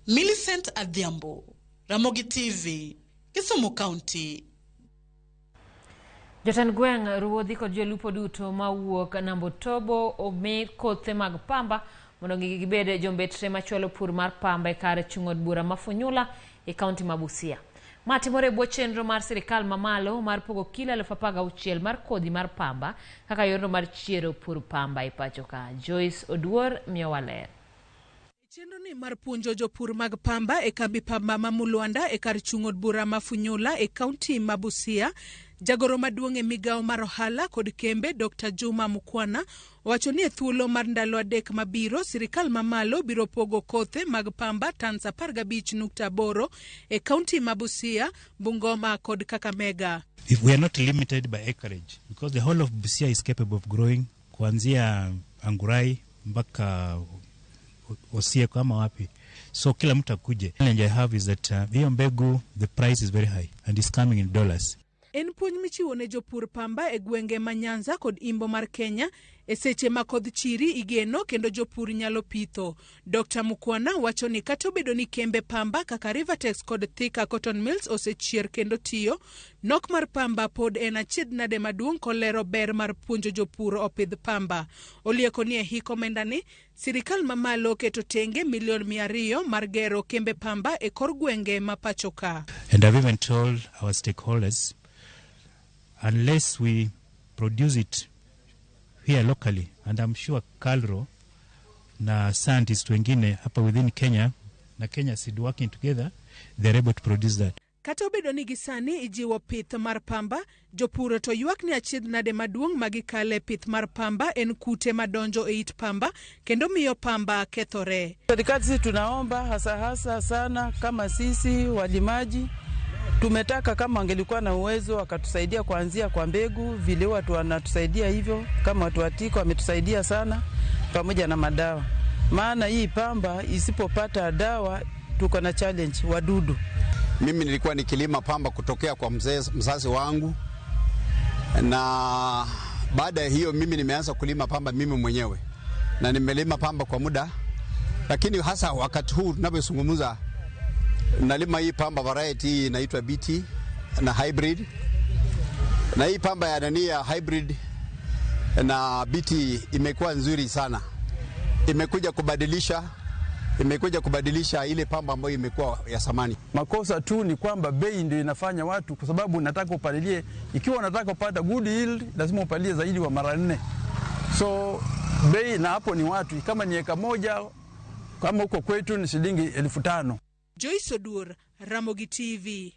Millicent Adhiambo, Ramogi TV, Kisumu County. Jotend gweng', ruodhi kod jolupo duto mawuok Nambotobo omi kothe mag pamba mondo gibed jombetre machwalo pur mar pamba e kar chung' od bura ma Funyula e kaunti ma Busia. Ma timore e bwo chenro mar sirikal mamalo mar pogo kilo 16,000 mar kodhi mar pamba kaka yorno mar chiero pur pamba e pacho ka. Joyce Oduor miyowa ler. Chenro ni mar puonjo jopur mag pamba e kambi pamba ma Mulwanda e kar chung' od bura ma Funyula e kaunti ma Busia, jagoro maduong' e migawo mar ohala kod kembe Dr. Juma Mukwana owacho ni e thuolo mar ndalo 3 mabiro, sirikal mamalo biro pogo kothe mag pamba tans 15.8 e kaunti ma Busia, Bungoma kod Kakamega. If we are not limited by acreage, because the whole of Busia is capable of growing kuanzia Angurai mpaka Osieko ama wapi, so kila mtu akuje. Challenge I have is that hiyo mbegu, the price is very high and it's coming in dollars. En puonj michiwo ne jopur pamba e gwenge ma Nyanza kod Imbo mar Kenya e seche ma kodh chiri igeno kendo jopur nyalo pitho. Dr. Mukwana wacho ni kata obedo ni kembe pamba kaka Rivertex kod Thika Cotton Mills osechier kendo tiyo, nok mar pamba pod en achiedh nade maduong' kolero ber mar puonjo jopur opidh pamba. Olieko ni e hik omenda ni, sirikal mamalo keto tenge milion 200 mar gero kembe pamba e kor gwenge ma pacho ka. And I've even told our stakeholders, unless we produce it here locally, and I'm sure Kalro na scientists wengine hapa within Kenya na Kenya Seed working together, they're able to produce that. Kata obedo ni gisani ijiwo pith mar pamba, jopur to ywak ni achiedh nade maduong' ma gikale pith mar pamba en kute madonjo e it pamba kendo miyo pamba kethore. Serikali sisi tunaomba hasa hasa sana kama sisi walimaji tumetaka kama wangelikuwa na uwezo wakatusaidia kuanzia kwa mbegu, vile watu wanatusaidia hivyo, kama watu wa Tiko wametusaidia sana pamoja na madawa. Maana hii pamba isipopata dawa tuko na challenge wadudu. Mimi nilikuwa nikilima pamba kutokea kwa mzazi wangu, na baada ya hiyo mimi nimeanza kulima pamba mimi mwenyewe, na nimelima pamba kwa muda, lakini hasa wakati huu tunavyozungumza nalima hii pamba variety hii inaitwa BT na hybrid, na hii pamba ya nani ya hybrid na BT imekuwa nzuri sana, imekuja kubadilisha ile pamba ambayo imekuwa ya zamani. Makosa tu ni kwamba bei ndio inafanya watu, kwa sababu nataka upalilie, ikiwa unataka kupata good yield lazima upalilie zaidi wa mara 4. So bei na hapo ni watu, kama ni eka moja kama huko kwetu ni shilingi 5,000. Joyce Odur, Ramogi TV.